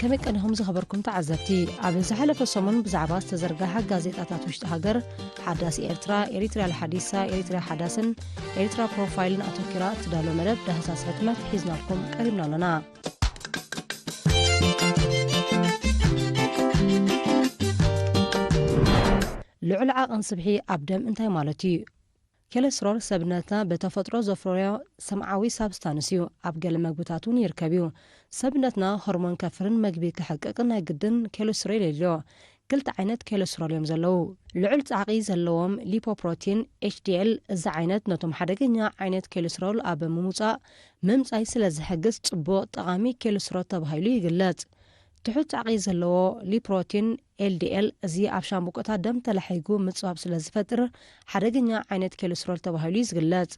ከመይ ቀኒኹም ዝኸበርኩም ተዓዘብቲ? ኣብ ዝሓለፈ ሰሙን ብዛዕባ ዝተዘርግሐ ጋዜጣታት ውሽጢ ሃገር፣ ሓዳስ ኤርትራ፣ ኤሪትርያ ሓዲሳ፣ ኤሪትርያ ሓዳስን ኤሪትራ ፕሮፋይልን ኣተኲራ እትዳሎ መደብ ዳህሳስ ሕትመት ሒዝናልኩም ቀሪብና ኣለና። ልዑል ዓቐን ስብሒ ኣብ ደም እንታይ ማለት እዩ? ኬለስትሮል ሰብነትና ብተፈጥሮ ዘፍረዮ ሰምዓዊ ሳብስታንስ እዩ። ኣብ ገለ መግብታት እውን ይርከብ እዩ። ሰብነትና ሆርሞን ከፍርን መግቢ ክሕቅቅን ናይ ግድን ኬለስትሮል የድልዮ። ክልተ ዓይነት ኬለስትሮል እዮም ዘለዉ። ልዑል ጻዕቂ ዘለዎም ሊፖፕሮቲን፣ ኤች ዲ ኤል፣ እዚ ዓይነት ነቶም ሓደገኛ ዓይነት ኬለስትሮል ኣብ ምውጻእ ምምጻይ ስለ ዝሕግዝ ጽቡቕ ጠቓሚ ኬለስትሮል ተባሂሉ ይግለጽ። ትሑት ጻዕቂ ዘለዎ ሊፕሮቲን፣ ኤል ዲ ኤል፣ እዚ ኣብ ሻምብቆታት ደም ተላሒጉ ምጽባብ ስለ ዝፈጥር ሓደገኛ ዓይነት ኬለስትሮል ተባሂሉ እዩ ዝግለጽ።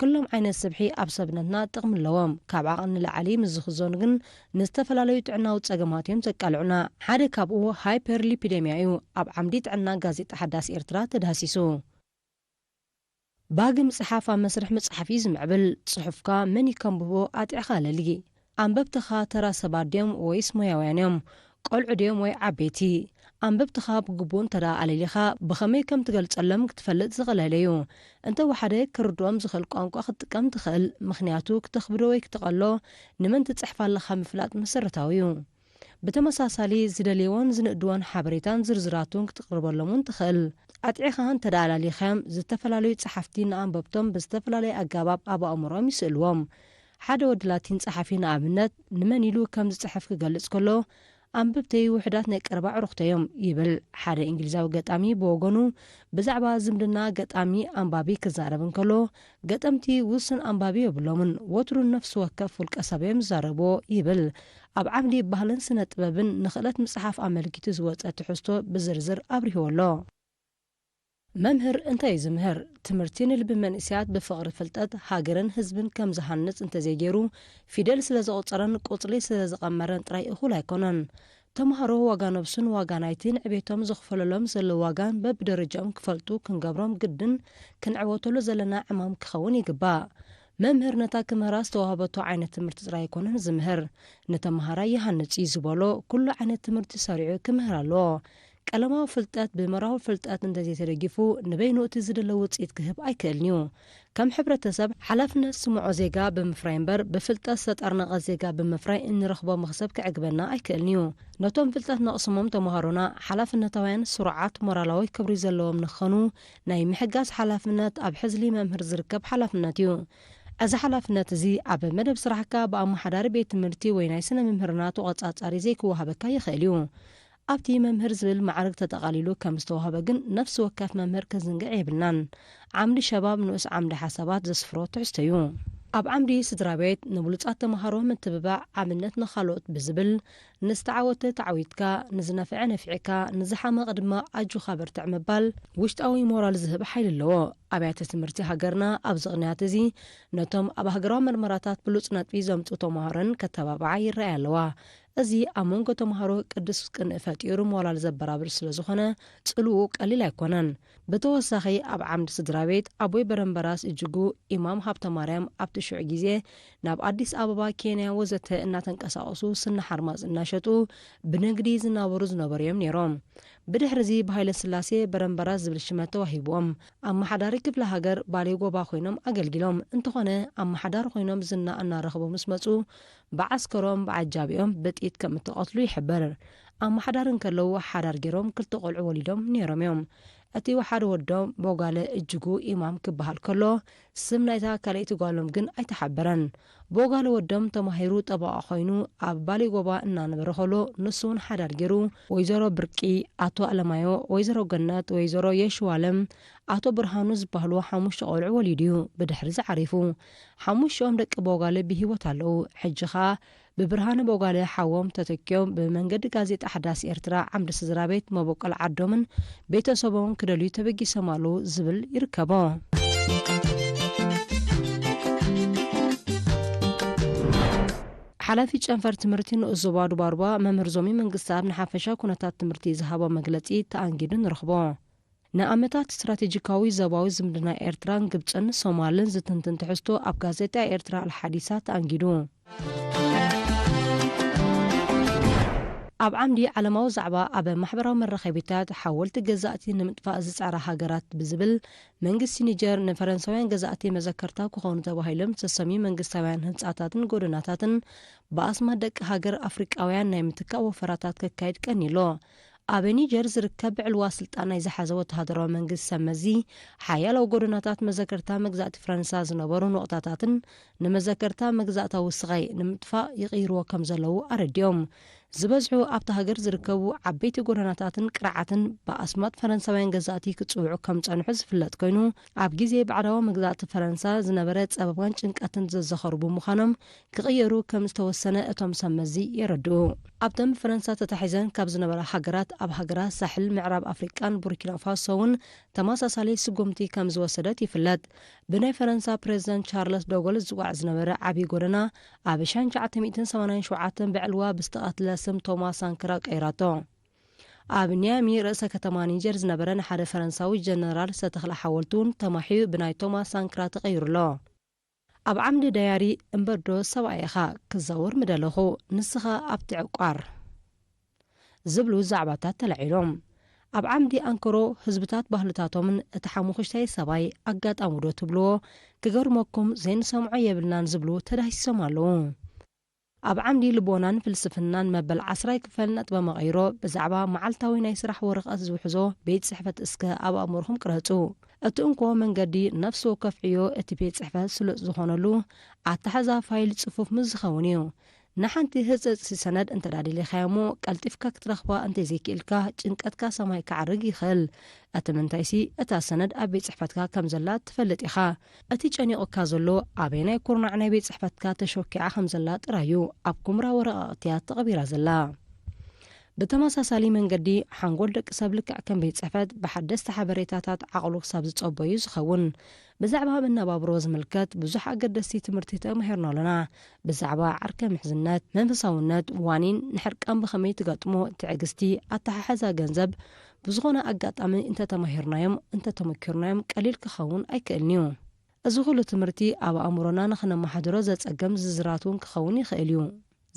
ኩሎም ዓይነት ስብሒ ኣብ ሰብነትና ጥቕሚ ኣለዎም። ካብ ዓቕን ንላዕሊ ምስ ዝኽዘኑ ግን ንዝተፈላለዩ ጥዕናዊ ጸገማት እዮም ዘቃልዑና። ሓደ ካብኡ ሃይፐርሊፒዴምያ እዩ። ኣብ ዓምዲ ጥዕና ጋዜጣ ሓዳስ ኤርትራ ተዳህሲሱ። ባህጊ ምጽሓፍ ኣብ መስርሕ ምጽሓፍ እዩ ዝምዕብል። ጽሑፍካ መን እዩ ከንብቦ ኣጥዕኻ ኣለሊ። ኣንበብትኻ ተራ ሰባት ድዮም ወይስ ሞያውያን እዮም? ቆልዑ ድዮም ወይ ዓበይቲ? ኣንበብትኻ ብግቡእ እንተ ደኣ ኣለሊኻ፣ ብኸመይ ከም ትገልጸሎም ክትፈልጥ ዝቐለለ እዩ። እንተ ወሓደ፣ ክርድኦም ዝኽእል ቋንቋ ክትጥቀም ትኽእል፣ ምኽንያቱ፣ ክተኽብዶ ወይ ክተቐሎ ንመን ትጽሕፍ ኣለኻ ምፍላጥ መሰረታዊ እዩ። ብተመሳሳሊ፣ ዝደልይዎን ዝንእድዎን ሓበሬታን ዝርዝራቱን ክትቕርበሎም እውን ትኽእል። ኣጥዒኻ እንተ ደኣ ኣላሊኻዮም፣ ዝተፈላለዩ ጸሓፍቲ ንኣንበብቶም ብዝተፈላለየ ኣገባብ ኣብ ኣእምሮኦም ይስእልዎም። ሓደ ወዲ ላቲን ጸሓፊ ንኣብነት ንመን ኢሉ ከም ዝጽሕፍ ክገልጽ ከሎ፣ ኣንበብተይ ውሑዳት ናይ ቀረባ ኣዕሩኽተይ እዮም ይብል። ሓደ እንግሊዛዊ ገጣሚ ብወገኑ ብዛዕባ ዝምድና ገጣሚ ኣንባቢ ክዛረብ እንከሎ፣ ገጠምቲ ውሱን ኣንባቢ የብሎምን፣ ወትሩ ነፍሲ ወከፍ ውልቀ ሰብ እዮም ዝዛረብዎ ይብል። ኣብ ዓምዲ ባህልን ስነ ጥበብን ንኽእለት ምጽሓፍ ኣመልኪቱ ዝወጸ ትሕዝቶ ብዝርዝር ኣብሪህዎ ኣሎ። መምህር እንታይ እዩ ዝምህር? ትምህርቲ ንልቢ መንእሰያት ብፍቕሪ ፍልጠት ሃገርን ህዝብን ከም ዝሃንጽ እንተዘይገይሩ፣ ፊደል ስለ ዘቑጸረን ቁጽሊ ስለ ዝቐመረን ጥራይ እኹል ኣይኮነን። ተምሃሮ ዋጋ ነብሱን ዋጋ ናይቲ ንዕቤቶም ዝኽፈለሎም ዘሎ ዋጋን በብደረጃኦም ክፈልጡ ክንገብሮም ግድን ክንዕወተሉ ዘለና ዕማም ክኸውን ይግባእ። መምህር ነታ ክምህራ ዝተዋህበቶ ዓይነት ትምህርቲ ጥራይ ኣይኮነን ዝምህር፣ ንተምሃራይ ይሃንጽ እዩ ዝበሎ ኩሉ ዓይነት ትምህርቲ ሰሪዑ ክምህር ኣለዎ። ቀለማዊ ፍልጠት ብመራዊ ፍልጠት እንተዘይተደጊፉ ንበይኑ እቲ ዝደለ ውጽኢት ክህብ ኣይክእልን እዩ። ከም ሕብረተሰብ ሓላፍነት ስምዖ ዜጋ ብምፍራይ እምበር ብፍልጠት ዝተጠርነቐ ዜጋ ብምፍራይ እንረኽቦ መኽሰብ ክዕግበና ኣይክእልን እዩ። ነቶም ፍልጠት ነቕስሞም ተምሃሮና ሓላፍነታውያን፣ ስሩዓት፣ ሞራላዊ ክብሪ ዘለዎም ንኽኾኑ ናይ ምሕጋዝ ሓላፍነት ኣብ ሕዝሊ መምህር ዝርከብ ሓላፍነት እዩ። እዚ ሓላፍነት እዚ ኣብ መደብ ስራሕካ ብኣመሓዳሪ ቤት ትምህርቲ ወይ ናይ ስነ ምምህርና ተቖጻጻሪ ዘይክወሃበካ ይኽእል እዩ። ኣብቲ መምህር ዝብል ማዕርግ ተጠቓሊሉ ከም ዝተዋህበ ግን ነፍሲ ወከፍ መምህር ክንዝንግዕ የብልናን። ዓምዲ ሸባብ ንኡስ ዓምዲ ሓሳባት ዘስፍሮ ትሕዝቶ እዩ። ኣብ ዓምዲ ስድራ ቤት ንብሉጻት ተምሃሮ ምትብባዕ፣ ዓብነት ንኻልኦት ብዝብል ንዝተዓወተ ተዓዊትካ፣ ንዝነፍዐ ነፊዕካ፣ ንዝሓመቐ ድማ ኣጆኻ በርትዕ ምባል ውሽጣዊ ሞራል ዝህብ ሓይሊ ኣለዎ። ኣብያተ ትምህርቲ ሃገርና ኣብዚ ቅንያት እዚ ነቶም ኣብ ሃገራዊ መርመራታት ብሉጽ ነጥቢ ዘምጽኡ ተምሃሮን ከተባብዓ ይረኣያ ኣለዋ። እዚ ኣብ መንጎ ተምሃሮ ቅዱስ ቅንኢ ፈጢሩ ሞራል ዘበራብር ስለ ዝኾነ ጽልውኡ ቀሊል ኣይኮነን። ብተወሳኺ ኣብ ዓምዲ ስድራ ቤት ኣቦይ በረምበራስ እጅጉ ኢማም ሃብተማርያም ኣብቲ ሽዑ ግዜ ናብ ኣዲስ ኣበባ፣ ኬንያ ወዘተ እናተንቀሳቐሱ ስኒ ሓርማዝ እናሸጡ ብንግዲ ዝናበሩ ዝነበሩ እዮም ነይሮም። ብድሕሪ እዚ ብሃይለ ስላሴ በረምበራስ ዝብል ሽመት ተዋሂብዎም። ኣመሓዳሪ ክፍለ ሃገር ባሌ ጎባ ኮይኖም ኣገልጊሎም። እንተኾነ ኣመሓዳሪ ኮይኖም ዝና እናረኽቡ ምስ መጹ ብዓስከሮም ብዓጃቢኦም ብጥይት ከም እተቐትሉ ይሕበር። ኣመሓዳሪ እንከለዉ ሓዳር ገይሮም ክልተ ቆልዑ ወሊዶም ነይሮም እዮም። እቲ ሓደ ወዶም ቦጋለ እጅጉ ኢማም ክበሃል ከሎ፣ ስም ናይታ ካልኣይቲ ጓሎም ግን ኣይተሓበረን። ቦጋለ ወዶም ተማሂሩ ጠበቓ ኮይኑ ኣብ ባሌ ጎባ እናነበረ ከሎ፣ ንሱ እውን ሓዳር ገይሩ ወይዘሮ ብርቂ፣ ኣቶ ኣለማዮ፣ ወይዘሮ ገነት፣ ወይዘሮ የሽዋለም፣ ኣቶ ብርሃኑ ዝበሃሉ ሓሙሽተ ቆልዑ ወሊዱ እዩ ብድሕሪ እዚ ዓሪፉ። ሓሙሽኦም ደቂ ቦጋለ ብህይወት ኣለዉ። ሕጂ ኸኣ ብብርሃነ ቦጋለ ሓዎም ተተኪኦም ብመንገዲ ጋዜጣ ሓዳስ ኤርትራ ዓምዲ ስድራ ቤት መበቆል ዓዶምን ቤተሰቦምን ክደልዩ ተበጊሶም ኣለዉ ዝብል ይርከቦ። ሓላፊ ጨንፈር ትምህርቲ ንኡስ ዞባ ዱባሩባ መምህር ዞሚ መንግስተኣብ ንሓፈሻ ኩነታት ትምህርቲ ዝሃቦ መግለጺ ተኣንጊዱ ንረኽቦ። ንኣመታት ስትራቴጂካዊ ዞባዊ ዝምድና ኤርትራን ግብጽን ሶማልን ዝትንትን ትሕዝቶ ኣብ ጋዜጣ ኤርትራ ኣልሓዲሳ ተኣንጊዱ። ኣብ ዓምዲ ዓለማዊ ዛዕባ፣ ኣብ ማሕበራዊ መራኸቢታት ሓወልቲ ገዛእቲ ንምጥፋእ ዝጻራ ሃገራት ብዝብል፣ መንግስቲ ኒጀር ንፈረንሳውያን ገዛእቲ መዘከርታ ክኾኑ ተባሂሎም ዝተሰምዩ መንግስታውያን ህንጻታትን ጎደናታትን ብኣስማት ደቂ ሃገር ኣፍሪቃውያን ናይ ምትካእ ወፈራታት ከካይድ ቀኒሎ። ኣብ ኒጀር ዝርከብ ብዕልዋ ስልጣን ናይ ዝሓዘ ወተሃደራዊ መንግስቲ ሰብ መዚ፣ ሓያሎ ጎደናታት መዘከርታ መግዛእቲ ፈረንሳ ዝነበሩ ነቑጣታትን ንመዘከርታ መግዛእታዊ ስቓይ ንምጥፋእ ይቕይርዎ ከም ዘለዉ ኣረዲኦም። ዝበዝሑ ኣብታ ሃገር ዝርከቡ ዓበይቲ ጎደናታትን ቅርዓትን ብኣስማት ፈረንሳውያን ገዛእቲ ክጽውዑ ከም ጸንሑ ዝፍለጥ ኮይኑ፣ ኣብ ግዜ ባዕዳዊ መግዛእቲ ፈረንሳ ዝነበረ ጸበባን ጭንቀትን ዘዘኸሩ ብምዃኖም፣ ክቕየሩ ከም ዝተወሰነ እቶም ሰብ መዚ የረድኡ። ኣብተን ብፈረንሳ ተታሒዘን ካብ ዝነበራ ሃገራት፣ ኣብ ሃገራት ሳሕል ምዕራብ ኣፍሪቃን ቡርኪና ፋሶ እውን ተመሳሳሊ ስጉምቲ ከም ዝወሰደት ይፍለጥ። ብናይ ፈረንሳ ፕሬዚደንት ቻርለስ ዶጎል ዝጽዋዕ ዝነበረ ዓብዪ ጎደና፣ ኣብ ሻንሻዓተ ሚእትን ሰማንያን ሸውዓተን ብዕልዋ ብዝተቐትለ ስም ቶማስ ሳንክራ ቀይራቶ። ኣብ ኒያሚ፣ ርእሰ ከተማ ኒጀር ዝነበረ፣ ንሓደ ፈረንሳዊ ጀነራል ዝተተኽለ ሓወልቲ እውን ተማሕዩ ብናይ ቶማስ ሳንክራ ተቐይሩ ኣሎ። ኣብ ዓምዲ ዳያሪ፣ እምበርዶ ሰብኣይ ኢኻ፣ ክዛወር ምደለኹ፣ ንስኻ ኣብቲ ዕቋር፣ ዝብሉ ዛዕባታት ተላዒሎም። ኣብ ዓምዲ ኣንከሮ፣ ህዝብታት ባህልታቶምን እቲ ሓሙኽሽታይ ሰብኣይ ኣጋጣሚ ዶ ትብልዎ፣ ክገርመኩም ዘይንሰምዖ የብልናን ዝብሉ ተዳሂሶም ኣለዉ። ኣብ ዓምዲ ልቦናን ፍልስፍናን መበል ዓስራይ ክፋል ነጥበ መቐይሮ ብዛዕባ መዓልታዊ ናይ ስራሕ ወረቐት ዝውሕዞ ቤት ጽሕፈት እስከ ኣብ ኣእምሮኹም ቅረጹ። እቲ እንኮ መንገዲ ነፍሲ ወከፍ ዕዮ እቲ ቤት ጽሕፈት ስሉጥ ዝኾነሉ ኣተሓዛ ፋይል ጽፉፍ ምስ ዝኸውን እዩ። ንሓንቲ ህጽጽቲ ሰነድ እንተ ደኣ ደሊኻያ እሞ ቀልጢፍካ ክትረኽባ እንተዘይክኢልካ ጭንቀትካ ሰማይ ክዓርግ ይኽእል። እቲ ምንታይሲ እታ ሰነድ ኣብ ቤት ጽሕፈትካ ከም ዘላ ትፈልጥ ኢኻ። እቲ ጨኒቑካ ዘሎ ኣበየናይ ኩርናዕ ናይ ቤት ጽሕፈትካ ተሾኪዓ ከም ዘላ ጥራይ እዩ ኣብ ኩምራ ወረቓቕቲ እያ ተቐቢራ ዘላ። ብተመሳሳሊ መንገዲ፣ ሓንጎል ደቂ ሰብ ልክዕ ከም ቤት ጽሕፈት ብሓደስቲ ሓበሬታታት ዓቕሉ ክሳብ ዝጸቦ እዩ ዝኸውን። ብዛዕባ መነባብሮ ዝምልከት ብዙሕ ኣገደስቲ ትምህርቲ ተማሂርና ኣለና። ብዛዕባ ዓርከ ምሕዝነት፣ መንፈሳውነት፣ ዋኒን፣ ንሕርቃን ብኸመይ ትገጥሞ፣ ትዕግስቲ፣ ኣተሓሕዛ ገንዘብ፣ ብዝኾነ ኣጋጣሚ እንተተማሂርናዮም፣ እንተተመኪርናዮም ቀሊል ክኸውን ኣይክእልን እዩ። እዚ ኩሉ ትምህርቲ ኣብ ኣእምሮና ንኽነመሓድሮ ዘጸገም ዝርዝራት እውን ክኸውን ይኽእል እዩ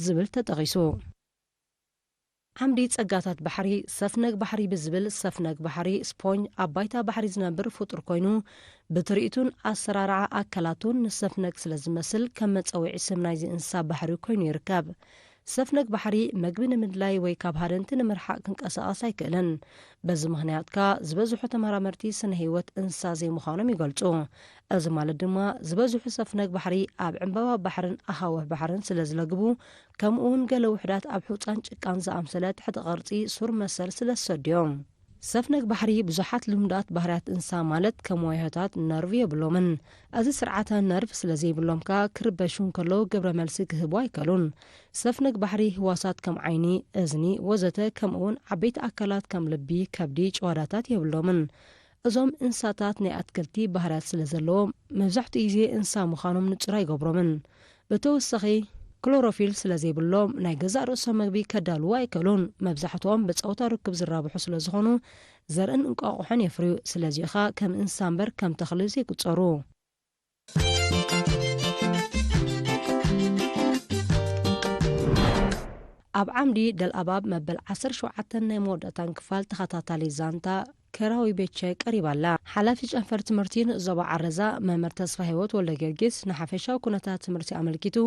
ዝብል ተጠቒሱ። ዓምዲ ጸጋታት ባሕሪ፣ ሰፍነግ ባሕሪ ብዝብል፣ ሰፍነግ ባሕሪ ስፖንጅ ኣብ ባይታ ባሕሪ ዝነብር ፍጡር ኮይኑ፣ ብትርኢቱን ኣሰራርዓ ኣካላቱን ንሰፍነግ ስለ ዝመስል ከም መጸውዒ ስም ናይዚ እንስሳ ባሕሪ ኮይኑ ይርከብ። ሰፍነግ ባሕሪ መግቢ ንምድላይ ወይ ካብ ሃደንቲ ንምርሓቕ ክንቀሳቐስ ኣይክእልን። በዚ ምኽንያት ከኣ ዝበዝሑ ተመራመርቲ ስነ ህይወት እንስሳ ዘይምዃኖም ይገልጹ። እዚ ማለት ድማ ዝበዝሑ ሰፍነግ ባሕሪ ኣብ ዕምባባ ባሕርን ኣኻውሕ ባሕርን ስለ ዝለግቡ፣ ከምኡ እውን ገለ ውሑዳት ኣብ ሑጻን ጭቃን ዝኣምሰለ ትሕተ ቅርጺ ሱር መሰል ስለ ዝሰዱ እዮም። ሰፍነግ ባሕሪ ብዙሓት ልሙዳት ባህርያት እንስሳ ማለት ከም ዋይሆታት ነርቭ የብሎምን። እዚ ስርዓተ ነርቭ ስለ ዘይብሎም ከኣ ክርበሹ እንከለዉ ግብረ መልሲ ክህቡ ኣይከሉን። ሰፍነግ ባሕሪ ህዋሳት ከም ዓይኒ፣ እዝኒ ወዘተ ከምኡ እውን ዓበይቲ ኣካላት ከም ልቢ፣ ከብዲ፣ ጭዋዳታት የብሎምን። እዞም እንስሳታት ናይ ኣትክልቲ ባህርያት ስለ ዘለዎም መብዛሕትኡ ግዜ እንስሳ ምዃኖም ንጹር ኣይገብሮምን። ብተወሳኺ ክሎሮፊል ስለ ዘይብሎም ናይ ገዛእ ርእሶም መግቢ ከዳልዉ ኣይክእሉን። መብዛሕትኦም ብጸወታ ርክብ ዝራብሑ ስለ ዝኾኑ ዘርእን እንቋቑሖን የፍርዩ። ስለዚ ኸኣ ከም እንስሳ እምበር ከም ተኽሊ ዘይቁጸሩ። ኣብ ዓምዲ ደልኣባብ መበል ዓሰርተ ሸውዓተን ናይ መወዳእታን ክፋል ተኸታታሊ ዛንታ ከራዊ ቤቻይ ቀሪባ ኣላ። ሓላፊ ጨንፈር ትምህርቲ ንዞባ ዓረዛ መምህር ተስፋ ህይወት ወልደ ጊዮርጊስ ንሓፈሻዊ ኩነታት ትምህርቲ ኣመልኪቱ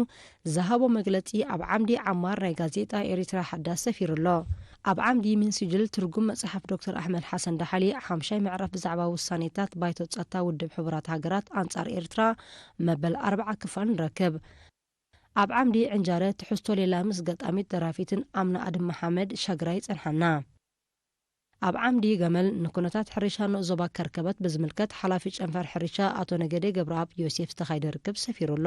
ዝሃቦ መግለጺ ኣብ ዓምዲ ዓማር ናይ ጋዜጣ ኤሪትራ ሓዳስ ሰፊሩ ኣሎ። ኣብ ዓምዲ ሚን ስጅል ትርጉም መጽሓፍ ዶክተር ኣሕመድ ሓሰን ደሓሊ ሓምሻይ ምዕራፍ ብዛዕባ ውሳኔታት ባይቶ ጸጥታ ውድብ ሕቡራት ሃገራት ኣንጻር ኤርትራ መበል ኣርብዓ ክፋል ንረክብ። ኣብ ዓምዲ ዕንጃረ ትሕዝቶ ሌላ ምስ ገጣሚት ደራፊትን ኣምና ኣድም መሓመድ ሸግራ ይጸንሓና። ኣብ ዓምዲ ገመል ንኩነታት ሕርሻ ንኡስ ዞባ ከርከበት ብዝምልከት ሓላፊ ጨንፈር ሕርሻ ኣቶ ነገደ ገብረኣብ ዮሴፍ ዝተኻየደ ርክብ ሰፊሩ ኣሎ።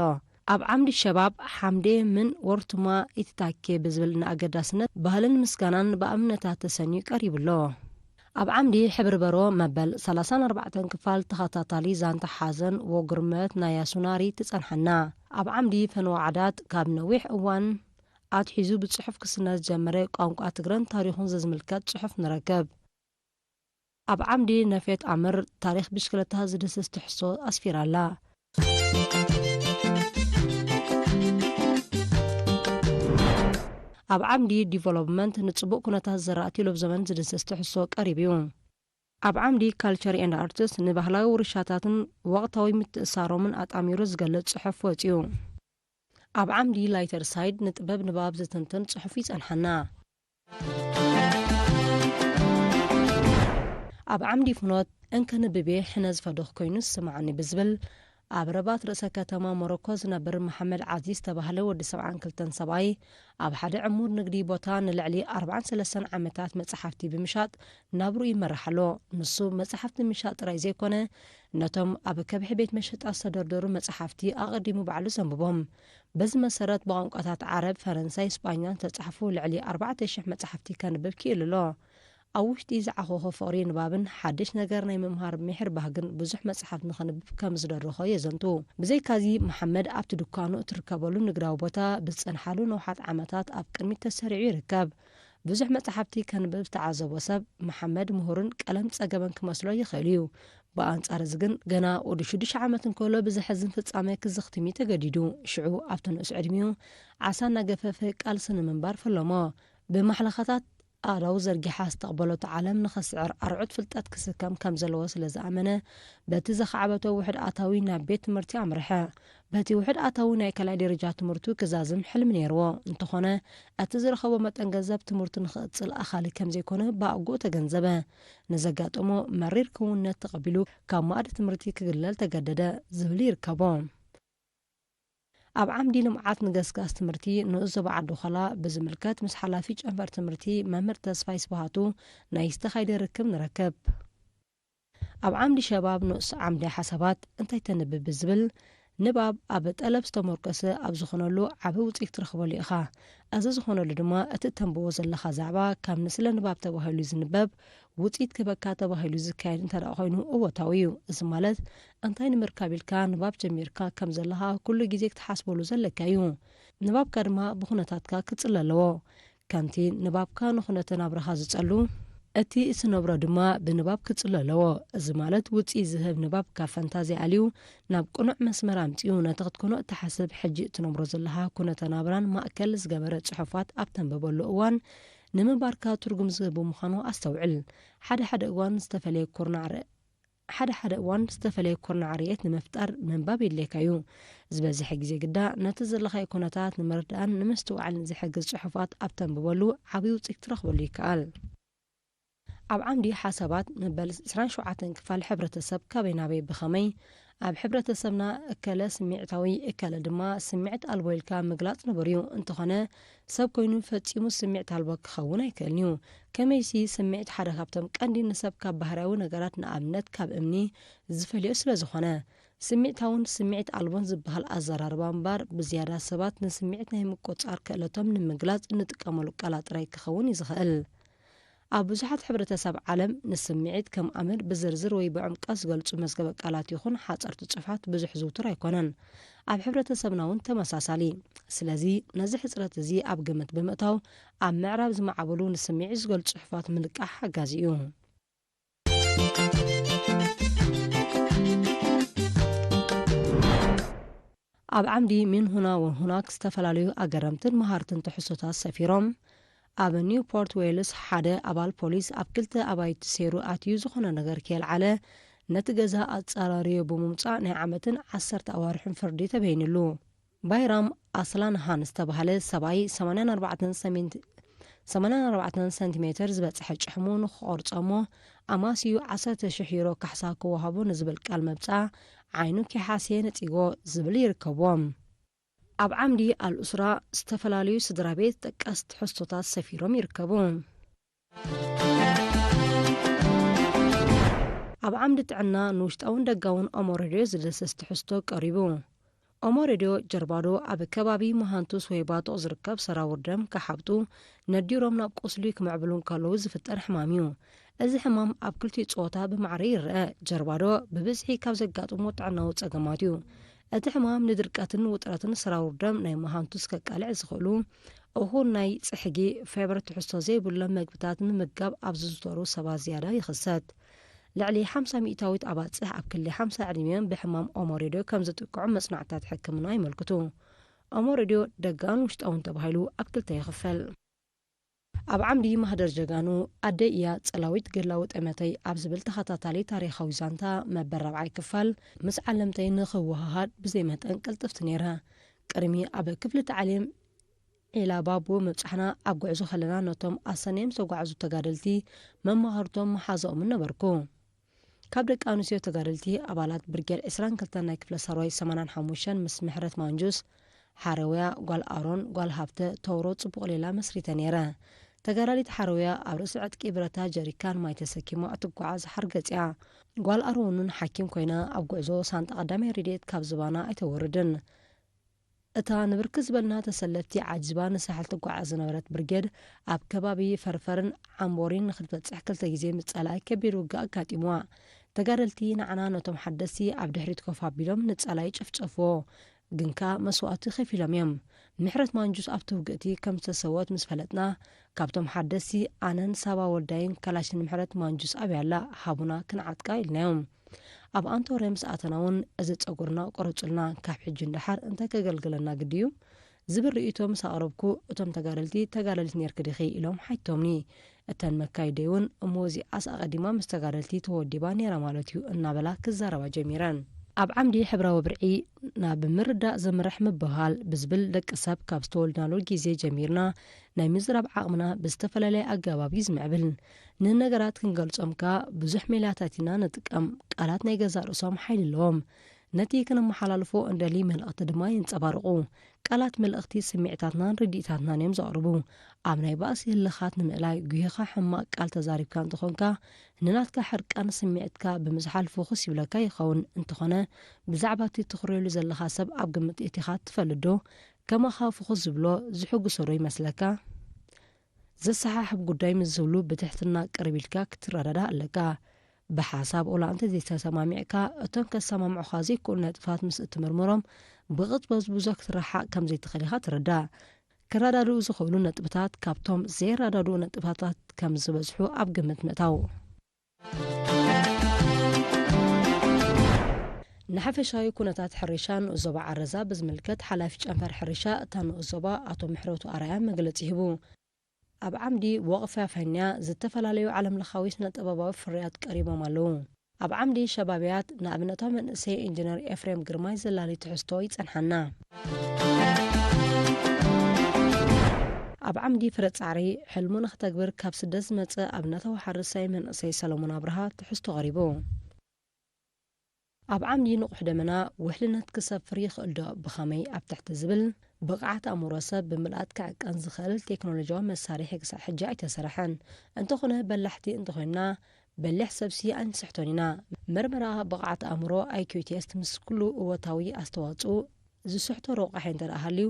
ኣብ ዓምዲ ሸባብ ሓምዴ ምን ወርቱማ ኢትታኬ ብዝብል ንኣገዳስነት ባህልን ምስጋናን ብኣብነታት ተሰንዩ ቀሪቡ ኣሎ። ኣብ ዓምዲ ሕብሪ በሮ መበል ሰላሳን ኣርባዕተን ክፋል ተኸታታሊ ዛንታ ሓዘን ወግርመት ናይ ያሱናሪ ትጸንሓና። ኣብ ዓምዲ ፈነወ ዓዳት ካብ ነዊሕ እዋን ኣትሒዙ ብጽሑፍ ክስነድ ዝጀመረ ቋንቋ ትግረን ታሪኹን ዘዝምልከት ጽሑፍ ንረክብ። ኣብ ዓምዲ ነፌት ኣምር ታሪኽ ብሽክለታ ዝድህስስ ትሕዝቶ ኣስፊራ ኣላ። ኣብ ዓምዲ ዲቨሎፕመንት ንጽቡቕ ኩነታት ዘራእቲ ሎብ ዘመን ዝድንስስ ትሕዝቶ ቀሪቡ እዩ። ኣብ ዓምዲ ካልቸር ኤንድ ኣርትስ ንባህላዊ ውርሻታትን ወቕታዊ ምትእሳሮምን ኣጣሚሩ ዝገልጽ ጽሑፍ ወጺኡ። ኣብ ዓምዲ ላይተር ሳይድ ንጥበብ ንባብ ዝትንትን ጽሑፍ ይጸንሓና። ኣብ ዓምዲ ፍኖት እንከንብቤ ሕነ ዝፈደኽ ኮይኑ ዝስምዓኒ ብዝብል ኣብ ረባት ርእሰ ከተማ ሞሮኮ ዝነብር መሓመድ ዓዚዝ ዝተባህለ ወዲ ሰብዓን ክልተን ሰብኣይ ኣብ ሓደ ዕሙር ንግዲ ቦታ ንልዕሊ ኣርባዓን ሰለስተን ዓመታት መጽሓፍቲ ብምሻጥ ናብሩ ይመርሕ ኣሎ። ንሱ መጽሓፍቲ ምሻጥ ጥራይ ዘይኮነ ነቶም ኣብ ከብሒ ቤት መሸጣ ዝተደርደሩ መጽሓፍቲ ኣቐዲሙ ባዕሉ ዘንብቦም። በዚ መሰረት ብቋንቋታት ዓረብ፣ ፈረንሳይ፣ ስጳኛን ዝተጻሕፉ ልዕሊ ኣርባዕተ ሽሕ መጽሓፍቲ ከንብብ ክኢሉ ኣሎ። ኣብ ውሽጢ ዝዓኾኾ ፍቕሪ ንባብን ሓድሽ ነገር ናይ ምምሃር ምሒር ባህግን ብዙሕ መጽሓፍ ንኸንብብ ከም ዝደረኾ የዘንቱ። ብዘይካዚ መሓመድ ኣብቲ ድኳኑ እትርከበሉ ንግዳዊ ቦታ ብዝጸንሓሉ ነውሓት ዓመታት ኣብ ቅድሚት ተሰሪዑ ይርከብ። ብዙሕ መጽሓፍቲ ከንብብ ዝተዓዘቦ ሰብ መሓመድ ምሁርን ቀለም ጸገበን ክመስሎ ይኽእል እዩ። ብኣንጻር እዚ ግን ገና ወዲ ሽዱሽተ ዓመት እንከሎ ብዘሕዝን ፍጻመ ክዝኽትም እዩ ተገዲዱ። ሽዑ ኣብቲ ንእስ ዕድሚኡ ዓሳ እናገፈፈ ቃልሲ ንምንባር ፈለሞ። ብማሕለኻታት ኣእዳው ዘርጊሓ ዝተቕበለቶ ዓለም ንኸስዕር ኣርዑት ፍልጠት ክስከም ከም ዘለዎ ስለ ዝኣመነ በቲ ዘኻዕበቶ ውሕድ ኣታዊ ናብ ቤት ትምህርቲ ኣምርሐ። በቲ ውሕድ ኣታዊ ናይ ካልኣይ ደረጃ ትምህርቱ ክዛዝም ሕልሚ ነይርዎ። እንተኾነ እቲ ዝረኸቦ መጠን ገንዘብ ትምህርቱ ንኽቕጽል ኣኻሊ ከም ዘይኮነ ብኣግኡ ተገንዘበ። ንዘጋጠሞ መሪር ክውንነት ተቐቢሉ ካብ ማእዲ ትምህርቲ ክግለል ተገደደ ዝብል ይርከቦ። ኣብ ዓምዲ ልምዓት ንገስጋስ ትምህርቲ ንኡስ ዞባ ዓዲ ኾላ ብዝምልከት ምስ ሓላፊ ጨንፈር ትምህርቲ መምህር ተስፋይ ስብሃቱ ናይ ዝተኻይደ ርክብ ንረክብ። ኣብ ዓምዲ ሸባብ ንኡስ ዓምዲ ሓሳባት እንታይ ተንብብ ብዝብል ንባብ ኣብ ጠለብ ዝተመርኮሰ ኣብ ዝኾነሉ ዓቢ ውጽኢት ክትረኽበሉ ኢኻ። እዚ ዝኾነሉ ድማ እቲ እተንብቦ ዘለኻ ዛዕባ ካብ ንስለ ንባብ ተባሂሉ ዝንበብ ውጽኢት ክህበካ ተባሂሉ ዝካየድ እንተ ደኣ ኮይኑ እወታዊ እዩ። እዚ ማለት እንታይ ንምርካብ ኢልካ ንባብ ጀሚርካ ከም ዘለኻ ኩሉ ግዜ ክትሓስበሉ ዘለካ እዩ። ንባብካ ድማ ብኹነታትካ ክጽለ ኣለዎ። ከምቲ ንባብካ ንኹነተ ናብራኻ ዝጸሉ፣ እቲ እትነብሮ ድማ ብንባብ ክጽሎ ኣለዎ። እዚ ማለት ውጽኢት ዝህብ ንባብ ካብ ፈንታዝያ ኣልዩ ናብ ቅኑዕ መስመር ኣምጺኡ ነቲ ክትኮኖ እትሓስብ ሕጂ እትነብሮ ዘለኻ ኩነተ ናብራን ማእከል ዝገበረ ጽሑፋት ኣብ ተንብበሉ እዋን ንምንባርካ ትርጉም ዝህብ ብምዃኑ ኣስተውዕል። ሓደ ሓደ እዋን ዝተፈለየ ኩርናዕ ር-፣ ሓደ ሓደ እዋን ዝተፈለየ ኩርናዕ ርእየት ንምፍጣር ምንባብ የድልየካ እዩ። ዝበዝሐ ግዜ ግዳ ነቲ ዘለኻዮ ኩነታት ንምርዳእን ንምስትውዓልን ዝሕግዝ ጽሑፋት ኣብ ተንብበሉ ዓብዪ ውጽኢት ክትረኽበሉ ይከኣል። ኣብ ዓምዲ ሓሳባት መበል ዕስራን ሸውዓተን ክፋል ሕብረተሰብ ካበይ ናበይ ብኸመይ ኣብ ሕብረተሰብና እከለ ስምዒታዊ እከለ ድማ ስምዒት ኣልቦ ኢልካ ምግላጽ ንቡር እዩ። እንተኾነ ሰብ ኮይኑ ፈጺሙ ስምዒት ኣልቦ ክኸውን ኣይክእልን እዩ። ከመይሲ ስምዒት ሓደ ካብቶም ቀንዲ ንሰብ ካብ ባህርያዊ ነገራት ንኣብነት ካብ እምኒ ዝፈልዮ ስለ ዝኾነ። ስምዒታውን ስምዒት ኣልቦን ዝበሃል ኣዘራርባ እምበር ብዝያዳ ሰባት ንስምዒት ናይ ምቁጽጻር ክእለቶም ንምግላጽ እንጥቀመሉ ቃላት ጥራይ ክኸውን እዩ ዝኽእል። ኣብ ብዙሓት ሕብረተሰብ ዓለም ንስምዒት ከም ኣምር ብዝርዝር ወይ ብዕምቀት ዝገልጹ መዝገበ ቃላት ይኹን ሓጸርቲ ጽሑፋት ብዙሕ ዝውቱር ኣይኮነን። ኣብ ሕብረተሰብና እውን ተመሳሳሊ። ስለዚ ነዚ ሕጽረት እዚ ኣብ ግምት ብምእታው ኣብ ምዕራብ ዝማዕበሉ ንስምዒት ዝገልጹ ጽሑፋት ምልቃሕ ሓጋዚ እዩ። ኣብ ዓምዲ ሚን ሁና ወሁናክ ዝተፈላለዩ ኣገረምትን መሃርትን ትሕዝቶታት ሰፊሮም። ኣብ ኒውፖርት ዌልስ ሓደ ኣባል ፖሊስ ኣብ ክልተ ኣባይቲ ሰይሩ ኣትዩ ዝኾነ ነገር ከየልዓለ ነቲ ገዛ ኣጻራርዮ ብምውጻእ ናይ ዓመትን ዓሰርተ ኣዋርሕን ፍርዲ ተበይንሉ። ባይራም ኣስላንሃን ዝተባህለ ሰብኣይ ሰማንያን ኣርባዕተን ሰሜንት-፣ ሰማንያን ኣርባዕተን ሰንቲሜተር ዝበጽሐ ጭሕሙ ንኽቖርጾ እሞ ኣማስዩ ዓሰርተ ሽሕ ዩሮ ካሕሳ ክወሃቦ ንዝብል ቃል መብጽዓ ዓይኑ ኪሓስየ ነጺጎ ዝብል ይርከብዎም። ኣብ ዓምዲ ኣልኡስራ ዝተፈላለዩ ስድራ ቤት ጠቀስ ትሕዝቶታት ሰፊሮም ይርከቡ። ኣብ ዓምዲ ጥዕና ንውሽጣውን ደጋውን ኦሞ ሬድዮ ዝድህስስ ትሕዝቶ ቀሪቡ። ኦሞ ሬድዮ ጀርባዶ ኣብ ከባቢ መሃንቱስ ወይ ባጦቕ ዝርከብ ሰራውር ደም ክሓብጡ ነዲሮም ናብ ቁስሊ ክምዕብሉ እንከለዉ ዝፍጠር ሕማም እዩ። እዚ ሕማም ኣብ ክልቲኡ ጾታ ብማዕረ ይረአ። ጀርባዶ ብብዝሒ ካብ ዘጋጥሙ ጥዕናዊ ጸገማት እዩ። እቲ ሕማም ንድርቀትን ውጥረትን ሰራውር ደም ናይ መሃንቱስ ከቃልዕ ዝኽእሉ እኹል ናይ ጽሕጊ ፋይበር ትሕዝቶ ዘይብሎም መግብታት ምምጋብ ኣብ ዝዝውተሩ ሰባት ዝያዳ ይኽሰት። ልዕሊ ሓምሳ ሚእታዊት ኣባጽሕ ኣብ ክሊ ሓምሳ ዕድሚኦም ብሕማም ኦሞ ሬድዮ ከም ዝጥቅዑ መጽናዕትታት ሕክምና የመልክቱ። ኣሞ ሬድዮ ደጋን ውሽጣውን ተባሂሉ ኣብ ክልተ ይኽፈል። ኣብ ዓምዲ ማህደር ጀጋኑ፣ ኣደይ እያ ጸላዊት ገድላዊ ጠመተይ ኣብ ዝብል ተኸታታሊ ታሪኻዊ ዛንታ መበል ራብዓይ ክፋል፣ ምስ ዓለምተይ ንኽወሃሃድ ብዘይ መጠን ቅልጥፍቲ ነይረ። ቅድሚ ኣብ ክፍሊ ታዕሊም ዒላ ባቡ ምብጻሕና፣ ኣብ ጉዕዞ ከለና ነቶም ኣሰንዮም ዝተጓዕዙ ተጋደልቲ መማኽርቶም መሓዛኦምን ነበርኩ። ካብ ደቂ ኣንስትዮ ተጋደልቲ ኣባላት ብርጌድ ዕስራን ክልተን ናይ ክፍለ ሰራዊት ሰማንያን ሓሙሽተን ምስ ምሕረት ማንጁስ፣ ሓረውያ፣ ጓል ኣሮን፣ ጓል ሃብተ፣ ተውሮ ጽቡቕ ሌላ መስሪተ ነይረ። ተጋዳሊት ሓረውያ ኣብ ርእሲ ዕጥቂ ብረታ ጀሪካን ማይ ተሰኪማ እትጓዓዝ ሓርገጽ እያ። ጓል ኣሮን እውን ሓኪም ኮይና ኣብ ጉዕዞ ሳንጣ ቀዳማይ ረድኤት ካብ ዝባና ኣይተወርድን። እታ ንብርክት ዝበልና ተሰለፍቲ ዓጂባ ንሳሕል ትጓዓዝ ዝነበረት ብርጌድ፣ ኣብ ከባቢ ፈርፈርን ዓምቦሪን ንኽትበጽሕ ክልተ ግዜ ምስ ጸላኢ ከቢድ ውግእ ኣጋጢምዋ። ተጋደልቲ ንዓና ነቶም ሓደስቲ ኣብ ድሕሪት ኮፍ ኣቢሎም ንጸላኢ ጨፍጨፍዎ። ግንካ መስዋእቲ ከፊሎም እዮም። ምሕረት ማንጁስ ኣብቲ ውግእቲ ከም ዝተሰወት ምስ ፈለጥና፣ ካብቶም ሓደስቲ ኣነን ሳባ ወልዳይን ካላሽን ምሕረት ማንጁስ ኣብያ ኣላ፣ ሃቡና ክንዓጥቃ ኢልናዮም። ኣብ ኣንቶርያ ምስ ኣተና እውን፣ "እዚ ጸጉርና ቁረጹልና፣ ካብ ሕጂ ንደሓር እንታይ ከገልግለና ግዲ እዩ?" ዝብል ርእይቶ ምስ ኣቕረብኩ፣ እቶም ተጋደልቲ፣ "ተጋዳሊት ኔርኪ ዲኺ?" ኢሎም ሓይቶምኒ። እተን መካይደይ እውን፣ "እሞ እዚኣስ ኣቐዲማ ምስ ተጋደልቲ ተወዲባ ኔራ ማለት እዩ?" እናበላ ክዛረባ ጀሚረን። ኣብ ዓምዲ ሕብራዊ ብርዒ ናብ ምርዳእ ዘምርሕ ምብህሃል ብዝብል ደቂ ሰብ ካብ ዝተወልድናሉ ግዜ ጀሚርና ናይ ምዝራብ ዓቕምና ብዝተፈላለየ ኣገባብ እዩ ዝምዕብል። ንነገራት ክንገልጾም ከኣ ብዙሕ ሜላታት ኢና ንጥቀም። ቃላት ናይ ገዛእ ርእሶም ሓይሊ ኣለዎም። ነቲ ክነመሓላልፎ እንደሊ መልእኽቲ ድማ የንጸባርቑ። ቃላት መልእኽቲ ስምዒታትናን ርድኢታትናን እዮም ዘቕርቡ። ኣብ ናይ ባእሲ ህልኻት ንምእላይ፣ ጉሂኻ ሕማቕ ቃል ተዛሪብካ እንተኾንካ፣ ንናትካ ሕርቃን ስምዒትካ ብምዝሓል ፍኹስ ይብለካ ይኸውን። እንተኾነ፣ ብዛዕባ እቲ ትኹርየሉ ዘለኻ ሰብ ኣብ ግምት እቲኻ ትፈልጥ ዶ? ከማኻ ፍኹስ ዝብሎ ዝሕጉሶ ዶ ይመስለካ? ዘሰሓሕብ ጉዳይ ምስ ዝህሉ ብትሕትና ቅርብ ኢልካ ክትረዳዳእ ኣለካ። ብሓሳብ ኦላ እንተዘይተሰማሚዕካ፣ እቶም ከሰማምዑኻ ዘይክእሉ ነጥብታት ምስ እትምርምሮም፣ ብቕጽበት ብዙሕ ክትረሓቕ ከም ዘይትኽእል ኢኻ ትርዳእ። ክረዳድኡ ዝኽእሉ ነጥብታት ካብቶም ዘይረዳድኡ ነጥብታት ከም ዝበዝሑ ኣብ ግምት ምእታው። ንሓፈሻዊ ኩነታት ሕርሻ ንኡስ ዞባ ዓረዛ ብዝምልከት፣ ሓላፊ ጨንፈር ሕርሻ እታ ንኡስ ዞባ ኣቶ ምሕረቱ ኣርኣያ መግለጺ ሂቡ። ኣብ ዓምዲ ወቕፊ ኣፈንያ ዝተፈላለዩ ዓለምለኻዊ ስነ-ጥበባዊ ፍርያት ቀሪቦም ኣለዉ። ኣብ ዓምዲ ሸባብያት ንኣብነታዊ መንእሰይ ኢንጂነር ኤፍሬም ግርማይ ዘላሊ ትሕዝቶ ይጸንሓና። ኣብ ዓምዲ ፍረ ጻዕሪ፣ ሕልሙ ንኽተግብር ካብ ስደት ዝመጸ ኣብነታዊ ሓረስታይ መንእሰይ ሰለሞን ኣብርሃ ትሕዝቶ ቀሪቡ። ኣብ ዓምዲ ንቑሕ ደመና፣ ውሕልነት ክሰፍር ይኽእል ዶ? ብኸመይ? ኣብ ትሕቲ ዝብል፣ ብቕዓት ኣእምሮ ሰብ ብምልኣት ክዕቀን ዝኽእል ቴክኖሎጂያዊ መሳርሒ ክሳዕ ሕጂ ኣይተሰርሐን። እንተኾነ፣ በላሕቲ እንተኾይንና፣ በሊሕ ሰብሲ ኣይንስሕቶን ኢና። መርመራ ብቕዓት ኣእምሮ፣ ኣይ ኪው ቴስት፣ ምስ ኩሉ እወታዊ ኣስተዋጽኡ፣ ዝስሕቶ ረቋሒ እንተ ደኣ ሃልዩ፣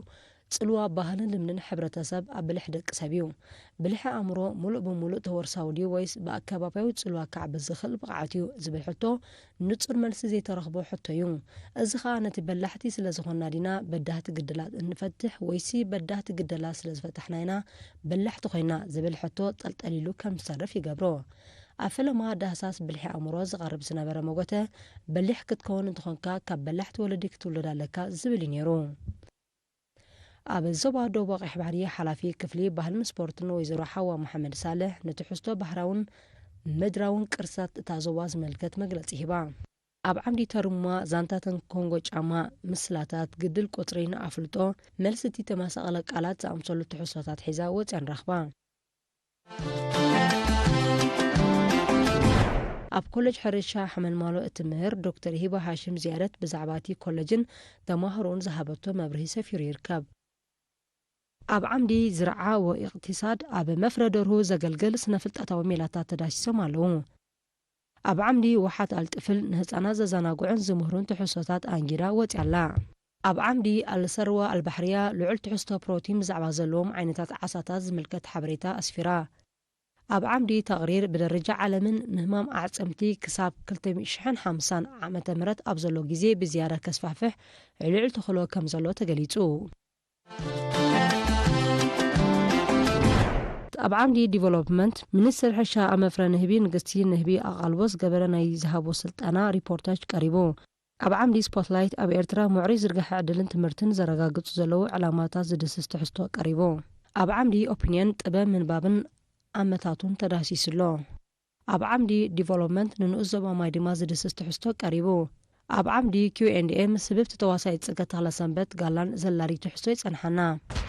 ጽልዋ ባህልን ልምድን ሕብረተሰብ ኣብ ብልሒ ደቂ ሰብ እዩ። ብልሒ ኣእምሮ ሙሉእ ብሙሉእ ተወርሳዊ ድዩ ወይስ ብኣከባብያዊ ጽልዋ ክዓቢ ዝኽእል ብቕዓት እዩ ዝብል ሕቶ ንጹር መልሲ ዘይተረኽቦ ሕቶ እዩ። እዚ ኸኣ ነቲ በላሕቲ ስለ ዝኾንና ዲና በዳህቲ ግድላት እንፈትሕ ወይሲ በዳህቲ ግድላት ስለ ዝፈታሕና ኢና በላሕቲ ኮይና ዝብል ሕቶ ጠልጠሊሉ ከም ዝተርፍ ይገብሮ። ኣብ ፈለማ ዳህሳስ ብልሒ ኣእምሮ ዝቐርብ ዝነበረ መጎተ፣ በሊሕ ክትከውን እንተኾንካ ካብ በላሕቲ ወለዲ ክትውለድ ኣለካ ዝብል እዩ ነይሩ። ኣብ ዞባ ደቡብ ቀይሕ ባሕሪ ሓላፊ ክፍሊ ባህልን ስፖርትን ወይዘሮ ሓዋ መሓመድ ሳልሕ ንትሕዝቶ ባህራውን ምድራውን ቅርስታት እታ ዞባ ዝምልከት መግለጺ ሂባ። ኣብ ዓምዲ ተርማ ዛንታተን ኮንጎ ጫማ፣ ምስላታት፣ ግድል ቁጽሪ ንኣፍልጦ፣ መልሲ እቲ ተመሳቐለ ቃላት ዝኣምሰሉ ትሕዝቶታት ሒዛ ወጺኣን ረኽባ። ኣብ ኮሌጅ ሕርሻ ሓመልማሎ እትምህር ዶክተር ሂባ ሃሽም ዝያደት ብዛዕባ እቲ ኮሌጅን ተማሃሮኡን ዝሃበቶ መብርሂ ሰፊሩ ይርከብ። ኣብ ዓምዲ ዝርዓ ወኢቕቲሳድ ኣብ መፍረ ደርሁ ዘገልግል ስነ-ፍልጠታዊ ሜላታት ተዳሲሶም ኣለዉ። ኣብ ዓምዲ ዋሓት ኣልጥፍል ንህጻናት ዘዘናግዑን ዝምህሩን ትሕዝቶታት ኣንጊዳ ወጺኣላ። ኣብ ዓምዲ ኣልሰርዋ ኣልባሕርያ ልዑል ትሕዝቶ ፕሮቲን ብዛዕባ ዘለዎም ዓይነታት ዓሳታት ዝምልከት ሓበሬታ ኣስፊራ። ኣብ ዓምዲ ተቕሪር ብደረጃ ዓለምን ምህማም ኣዕጽምቲ ክሳብ ክልተ ሽሕን ሓምሳን ዓመተ ምህረት ኣብ ዘሎ ግዜ ብዝያዳ ከስፋሕፍሕ ልዑል ተኽእሎ ከም ዘሎ ተገሊጹ። ኣብ ዓምዲ ዲቨሎፕመንት፣ ሚኒስትር ሕርሻ ኣብ መፍረ ንህቢ ንግስቲ ንህቢ ኣቓልቦ ዝገበረ ናይ ዝሃቦ ስልጠና ሪፖርታጅ ቀሪቡ። ኣብ ዓምዲ ስፖትላይት ኣብ ኤርትራ ምዕሩይ ዝርግሐ ዕድልን ትምህርትን ዘረጋግጹ ዘለዉ ዕላማታት ዝድስስ ትሕዝቶ ቀሪቡ። ኣብ ዓምዲ ኦፒንየን ጥበብ ምንባብን ኣመታቱን ተዳሲሱ ኣሎ። ኣብ ዓምዲ ዲቨሎፕመንት ንንኡስ ዞባ ማይ ድማ ዝድስስ ትሕዝቶ ቀሪቡ። ኣብ ዓምዲ ኪው ኤንድ ኤ ምስ ህብብቲ ተዋሳኢት ጽገ ተኽለሰንበት ጋላን ዘላሪ ትሕዝቶ ይጸንሓና።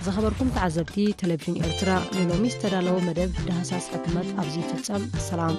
ዝኸበርኩም ተዓዘብቲ ቴሌቪዥን ኤርትራ፣ ንሎሚ ዝተዳለወ መደብ ዳህሳስ ሕትመት ኣብዚ ይፍጸም። ሰላም።